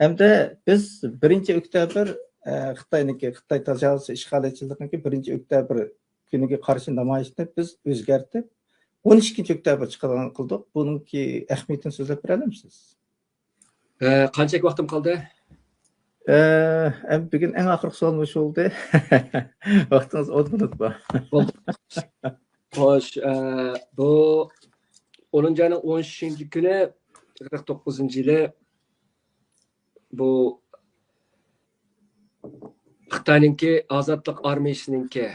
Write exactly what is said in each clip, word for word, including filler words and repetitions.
ھەمدە بىز بىرىنچى ئۆكتەبىر، ئە، خىتاينىڭكى، خىتاي تاجاۋۇزچى ئىشغالچىلىقىنىڭكى بىرىنچى ئۆكتەبىر كۈنىگە قارشى نامايىشنى بىز ئۆزگەرتىپ، ئون ئىككىنچى ئۆكتەبىر چىقىدىغان قىلدۇق. بۇنىڭكى ئەھمىيىتىنى سۆزلەپ بېرەلەمسىز؟ ئە، قانچىلىك ۋاقتىم قالدى؟ ئە، ئەم، بۈگۈن ئەڭ ئاخىرقى سوئال مۇشۇ بولدى. ۋاقتىڭىز ئون مىنۇت بار. بولدى. خوش، ئە، بۇ ئونىنچى ئاينىڭ ئون ئۈچىنچى كۈنى، قىرىق توققۇزىنچى يىلى، بۇ خىتاينىڭكى ئازادلىق ئارمىيىسىنىڭكى،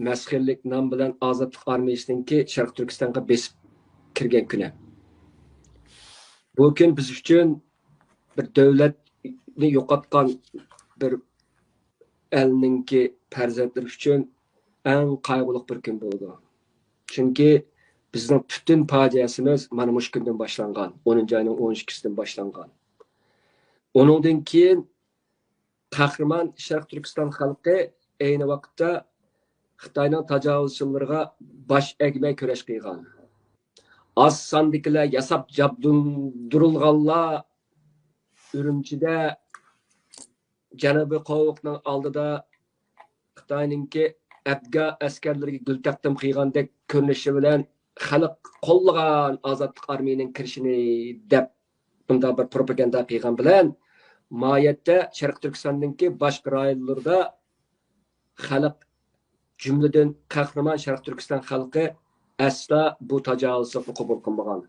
مەسخىرىلىك نام بىلەن ئازادلىق ئارمىيىسىنىڭكى شەرقىي تۈركىستانغا بېسىپ كىرگەن كۈنى. بۇ كۈن بىز ئۈچۈن بىر دۆلەتنى يوقاتقان بىر ئەلنىڭكى پەرزەنتلىرى ئۈچۈن ئەڭ قايغۇلۇق بىر كۈن بولىدۇ. چۈنكى بىزنىڭ پۈتۈن پاجىئەسىمىز مانا مۇشۇ كۈندىن باشلانغان، ئونىنچى ئاينىڭ ئون ئىككىسىدىن باشلانغان. ئۇنىڭدىن كېيىن قەھرىمان شەرقىي تۈركىستان خەلقى ئەينى ۋاقىتتا خىتاينىڭ تاجاۋۇزچىلىرىغا باش ئەگمەي كۈرەش قىلغان. ئاز ساندىكىلەر ياساپ جابدۇندۇرۇلغانلار ئۈرۈمچىدە جەنۇبىي قوۋۇقنىڭ ئالدىدا خىتاينىڭكى ئەپگان ئەسكەرلىرىگە گۈل تەقدىم قىلغاندەك كۆرۈنۈشى بىلەن خەلق قوللىغان ئازادلىق ئارمىيىنىڭ كىرىشىنى دەپ بۇنداق بىر پروپاگاندا قىلغان بىلەن، ماھىيەتتە شەرقىي تۈركىستاننىڭكى باشقا رايونلىرىدا خەلق، جۈملىدىن قەھرىمان شەرقىي تۈركىستان خەلقى ئەسلا بۇ تاجاۋۇزچىلىقنى قوبۇل قىلمىغان.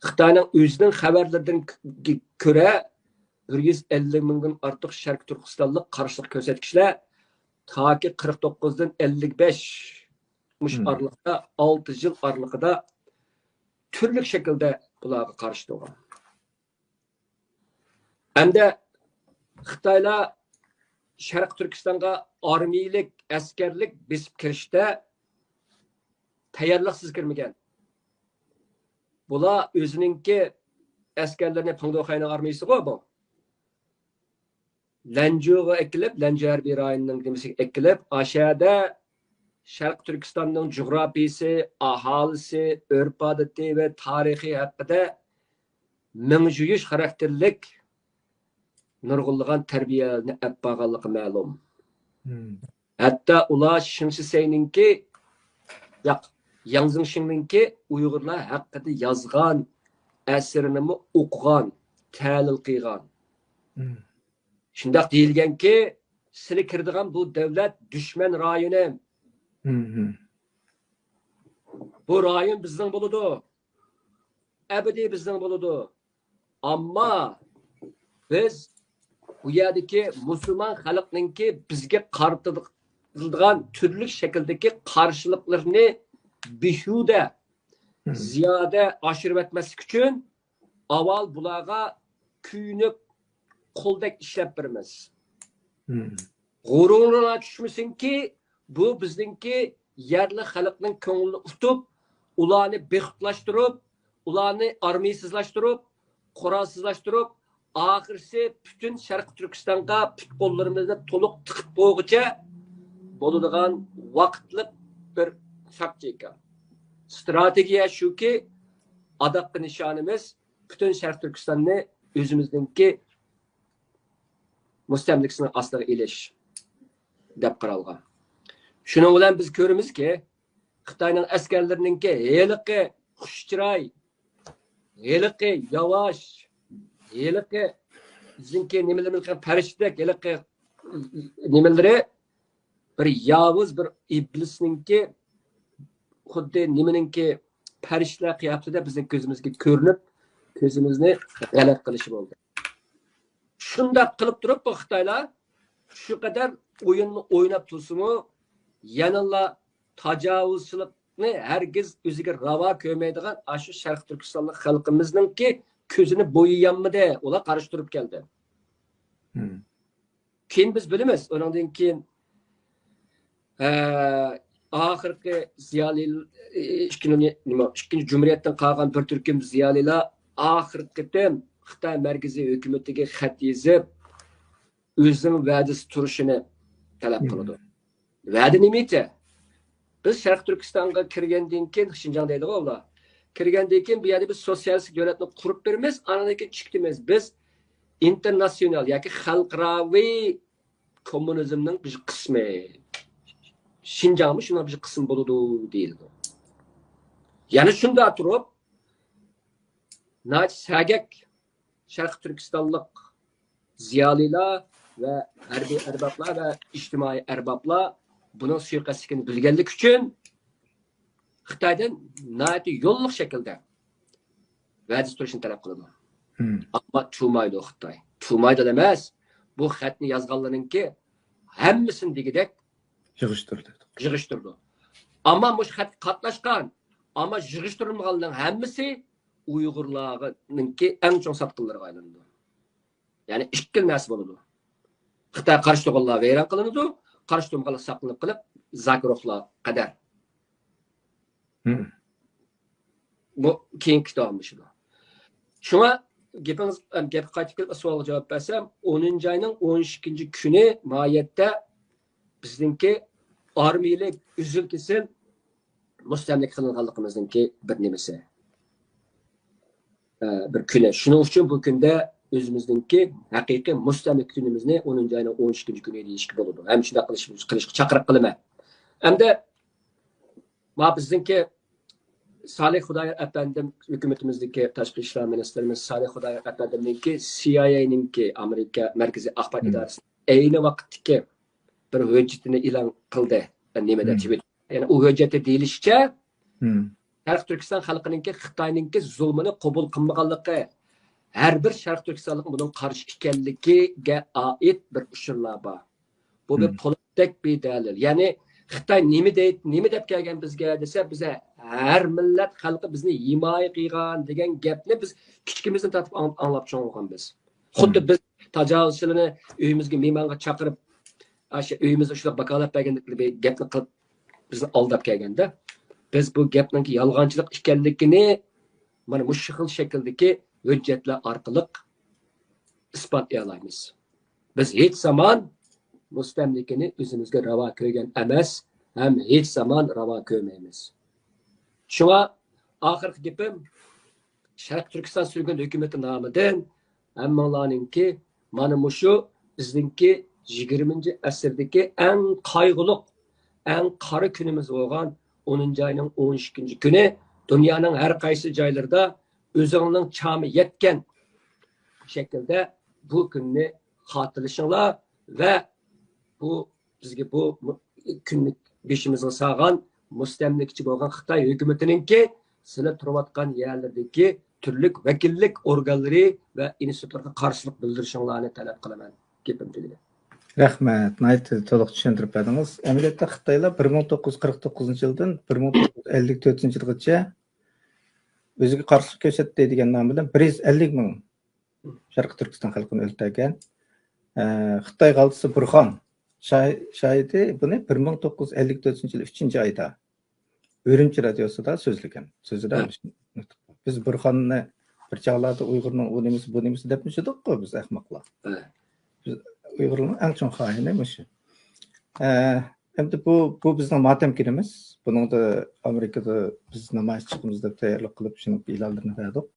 خىتاينىڭ ئۆزىنىڭ خەۋەرلىرىدىن ك-، كۆرە، بىر يۈز ئەللىك مىڭدىن ئارتۇق شەرقىي تۈركىستانلىق قارشىلىق كۆرسەتكۈچىلەر تاكى قىرىق توققۇزدىن ئەللىك بەش مۇشۇ مم. ئارىلىقتا، ئالتە يىل ئارىلىقىدا تۈرلۈك شەكىلدە بۇلارغا قارشى تۇرغان. ھەمدە خىتايلار شەرقىي تۈركىستانغا ئارمىيىلىك، ئەسكەرلىك بېسىپ كىرىشتە تەييارلىقسىز كىرمىگەن. بۇلار ئۆزىنىڭكى ئەسكەرلىرىنى، پېڭدوخەينىڭ ئارمىيىسىغۇ بۇ، لەنجۇغا ئەكېلىپ، لەنجۇ ھەربىي رايونىنىڭ نېمىسىگە ئەكېلىپ، ئاشەدە شەرقىي تۈركىستاننىڭ جۇغراپىيىسى، ئاھالىسى، ئۆرپ-ئادىتى ۋە تارىخى ھەققىدە مىڭ يۇيۇش خاراكتېرلىك نۇرغۇنلىغان تەربىيەلەرنى ئەپ بارغانلىقى مەلۇم. مم. ھەتتا ئۇلار شېڭ شىسەينىڭكى، ياق، ياڭ زېڭشىڭنىڭكى ئۇيغۇرلار ھەققىدە يازغان ئەسىرىنىمۇ ئوقۇغان، تەھلىل قىلغان. مم. شۇنداق دېيىلگەنكى، سىلى كىرىدىغان بۇ دۆلەت دۈشمەن رايونى. مم. بۇ رايون بىزنىڭ بولىدۇ. ئەبەدىي بىزنىڭ بولىدۇ. ئەمما بىز بۇ يەردىكى مۇسۇلمان خەلقنىڭكى بىزگە قارىتىدىغان تۈرلۈك شەكىلدىكى قارشىلىقلىرىنى بىھۇدە، مم. زىيادە ئاشۇرۇۋەتمەسلىك ئۈچۈن ئاۋۋال بۇلارغا كۆيۈنۈپ، قۇلدەك ئىشلەپ بېرىمىز. مم. غۇرۇرىڭلار چۈشمىسۇنكى، بۇ بىزنىڭكى يەرلىك خەلقنىڭ كۆڭلىنى ئۇتۇپ، ئۇلارنى بىخۇدلاشتۇرۇپ، ئۇلارنى ئارمىيىسىزلاشتۇرۇپ، قورالسىزلاشتۇرۇپ، ئاخىرسى پۈتۈن شەرقىي تۈركىستانغا پۇت-قوللىرىمىزنى تولۇق تىقىپ بولغۇچە بولىدىغان ۋاقىتلىق بىر تاكتىكا. ستراتېگىيە شۇكى، ئاداققى نىشانىمىز پۈتۈن شەرقىي تۈركىستاننى ئۆزىمىزنىڭكى مۇستەملىكىسىنىڭ ئاستىغا ئېلىش دەپ قارالغان. شۇنىڭ بىلەن بىز كۆرىمىزكى، خىتاينىڭ ئەسكەرلىرىنىڭكى ھېلىقى خۇش چىراي، ھېلىقى ياۋاش، ھېلىقى بىزنىڭكى نېمىلىرىمىز، پەرىشتىدەك ھېلىقى نېمىلىرى بىر ياۋۇز، بىر ئىبلىسنىڭكى، خۇددى نېمىنىڭكى، پەرىشتىلەر قىياپىتىدە بىزنىڭ كۆزىمىزگە كۆرۈنۈپ، كۆزىمىزنى غەلەت قىلىشى بولدى. شۇنداق قىلىپ تۇرۇپ، بۇ خىتايلار شۇ قەدەر ئويۇننى ئويناپ تۇرسىمۇ، يەنىلا تاجاۋۇزچىلىقنى ھەرگىز ئۆزىگە راۋا كۆرمەيدىغان ئاشۇ شەرقىي تۈركىستانلىق خەلقىمىزنىڭكى كۆزىنى بويىيالمىدى، ئۇلار قارشى تۇرۇپ كەلدى. مم. كېيىن بىز بىلىمىز، ئۇنىڭدىن كېيىن، ئە، ئاخىرقى زىيالىي، ئىككىنچى، نېمە، ئىككىنچى جۇمھۇرىيەتتىن قالغان بىر تۈركۈم زىيالىيلار ئاخىرقى قېتىم خىتاي مەركىزىي ھۆكۈمىتىگە خەت يېزىپ، ئۆزىنىڭ ۋەدىسى تۇرۇشىنى تەلەپ مم. قىلىدۇ. ۋەدە نېمىچە؟ بىز شەرقىي تۈركىستانغا كىرگەندىن كېيىن، شىنجاڭ دەيدىغۇ ئۇلار، كىرگەندىن كېيىن بۇ يەردە بىز سوتسىيالىستىك دۆلەتنى قۇرۇپ بېرىمىز، ئاندىن كېيىن چىقىمىز. بىز ئىنتېرناتسىيونال ياكى خەلقئاراۋى كوممۇنىزمنىڭ بىر قىسمى. شىنجاڭمۇ شۇنىڭ بىر قىسمى بولىدۇ دېيىلىدۇ. يەنە شۇنداق تۇرۇپ، ناھايىتى سەگەك شەرقىي تۈركىستانلىق زىيالىيلار ۋە ھەربىي ئەربابلار ۋە ئىجتىمائىي ئەربابلار بۇنىڭ سۇيىقەستلىكىنى بىلگەنلىكى ئۈچۈن خىتايدىن ناھايىتى يوللۇق شەكىلدە ۋەدىسى تۇرۇشنى تەلەپ قىلىدۇ. ئەمما تۇمايدۇ خىتاي. تۇمايدۇ ئەمەس، بۇ خەتنى يازغانلارنىڭكى ھەممىسىنى دېگۈدەك يىغىشتۇرىدۇ. يىغىشتۇرىدۇ. ئەمما مۇشۇ خەتكە قاتناشقان، ئەمما يىغىشتۇرۇلمىغانلارنىڭ ھەممىسى ئۇيغۇرلارنىڭكى ئەڭ چوڭ ساتقىنلىرىغا ئايلىنىدۇ. يەنى ئىككىلا نەرسە بولىدۇ. خىتايغا قارشى تۇرغانلار ۋەيران قىلىنىدۇ، قارشى تۇرمىغانلار ساقلىنىپ قېلىپ، زاكىروفلار قەدەر. بۇ كېيىنكى داۋاملىشىدۇ. شۇڭا گېپىڭىز، گەپكە قايتىپ كېلىپ، سوئالغا جاۋاب بەرسەم، ئونىنچى ئاينىڭ ئون ئىككىنچى كۈنى ماھىيەتتە بىزنىڭكى ئارمىيەلىك ئۈزۈل-كېسىل مۇستەملىكە قىلىنغانلىقىمىزنىڭكى بىر نېمىسى، ئە، بىر كۈنى. شۇنىڭ ئۈچۈن بۇ كۈندە ئۆزىمىزنىڭكى ھەقىقىي مۇستەملىكە كۈنىمىزنى ئونىنچى ئاينىڭ ئون ئىككىنچى كۈنى دېيىشكە بولىدۇ. ھەم شۇنداق قىلىش، قىلىشقا چاقىرىق قىلىمەن. ئەمدى ما بىزنىڭكى سالىھ خۇدايار ئەپەندىم، ھۆكۈمىتىمىزدىكى تاشقى ئىشلار مىنىستىرىمىز سالىھ خۇدايار ئەپەندىمنىڭكى سىئايئېينىڭكى، ئامېرىكا مەركىزىي ئاخبارات ئىدارىسىنىڭ ئەينى ۋاقىتتىكى بىر ھۆججىتىنى ئېلان قىلدى. نېمىدە، تىۋىتتېر. يەنى ئۇ ھۆججەتتە دېيىلىشىچە، شەرقىي تۈركىستان خەلقىنىڭكى خىتاينىڭكى زۇلمىنى قوبۇل قىلمىغانلىقى، ھەر بىر شەرقىي تۈركىستانلىقنىڭ بۇنىڭغا قارشى ئىكەنلىكىگە ئائىت بىر ئۇچۇرلار بار. بۇ بىر پولاتتەك بىر دەلىل. يەنى خىتاي نېمە دەي-، نېمە دەپ كەلگەن بىزگە دېسە، بىز ھەر مىللەت خەلقى بىزنى ھىمايە قىلغان دېگەن گەپنى بىز كىچىكىمىزدىن تارتىپ ئاڭ-، ئاڭلاپ چوڭ بولغان بىز. خۇددى بىز تاجاۋۇزچىلىرنى ئۆيىمىزگە مېھمانغا چاقىرىپ، ئاشۇ ئۆيىمىزدە شۇنداق ۋاكالەت بەرگەندەك بىر گەپنى قىلىپ، بىزنى ئالداپ كەلگەندە، بىز بۇ گەپنىڭ يالغانچىلىق ئىكەنلىكىنى مانا مۇشۇ خىل شەكىلدىكى ھۆججەتلەر ئارقىلىق ئىسپاتلىيالايمىز. بىز ھېچ زامان مۇستەملىكىنى ئۆزىمىزگە راۋا كۆرگەن ئەمەس ھەم ھېچ زامان راۋا كۆرمەيمىز. شۇڭا ئاخىرقى گېپىم، شەرقىي تۈركىستان سۈرگۈن ھۆكۈمىتى نامىدىن ھەممىڭلارنىڭكى مانا مۇشۇ بىزنىڭكى يىگىرمىنچى ئەسىردىكى ئەڭ قايغۇلۇق، ئەڭ قارا كۈنىمىز بولغان ئونىنچى ئاينىڭ ئون ئىككىنچى كۈنى دۇنيانىڭ ھەر قايسى جايلىرىدا ئۆزۈڭنىڭ چامى يەتكەن شەكىلدە بۇ كۈننى خاتىرىلىشىڭلار ۋە بۇ بىزگە بۇ مۇ-، كۈننى بېشىمىزغا سالغان مۇستەملىكىچى بولغان خىتاي ھۆكۈمىتىنىڭكى سىلەر تۇرۇۋاتقان يەرلىرىدىكى تۈرلۈك ۋەكىللىك ئورگانلىرى ۋە ئىنستىتۇتلارغا قارشىلىق بىلدۈرۈشۈڭلارنى تەلەپ قىلىمەن. گېپىم تۈگىدى. رەھمەت، ناھايىتى تولۇق چۈشەندۈرۈپ بەردىڭىز. ئەمەلىيەتتە خىتايلار بىر مىڭ توققۇز يۈز قىرىق توققۇزىنچى يىلدىن بىر مىڭ توققۇز يۈز ئەللىك تۆتىنچى يىلغىچە ئۆزىگە قارشىلىق كۆرسەتتى دېگەن نام بىلەن بىر يۈز ئەللىك مىڭ شەرقىي تۈركىستان خەلقىنى ئۆلتۈرگەن. ئە، خىتاي غالتىسى بۇرخان شاھ-، شاھىدى بۇنى بىر مىڭ توققۇز يۈز ئەللىك تۆتىنچى يىل ئۈچىنچى ئايدا ئۈرۈمچى رادىيوسىدا سۆزلىگەن. سۆزىدە بىز بۇرخاننى بىر چاغلاردا ئۇيغۇرنىڭ ئۇ نېمىسى، بۇ نېمىسى دەپ يۈردۇققۇ بىز ئەخمەقلار. بىز ئۇيغۇرنىڭ ئەڭ چوڭ خائىنى مۇشۇ. ئە، ئەمدى بۇ، بۇ بىزنىڭ ماتەم كۈنىمىز. بۇنىڭدا ئامېرىكىدا بىز نامايىش چىقىمىز دەپ تەييارلىق قىلىپ، شۇنىڭ ئېلانلىرىنى بەردۇق.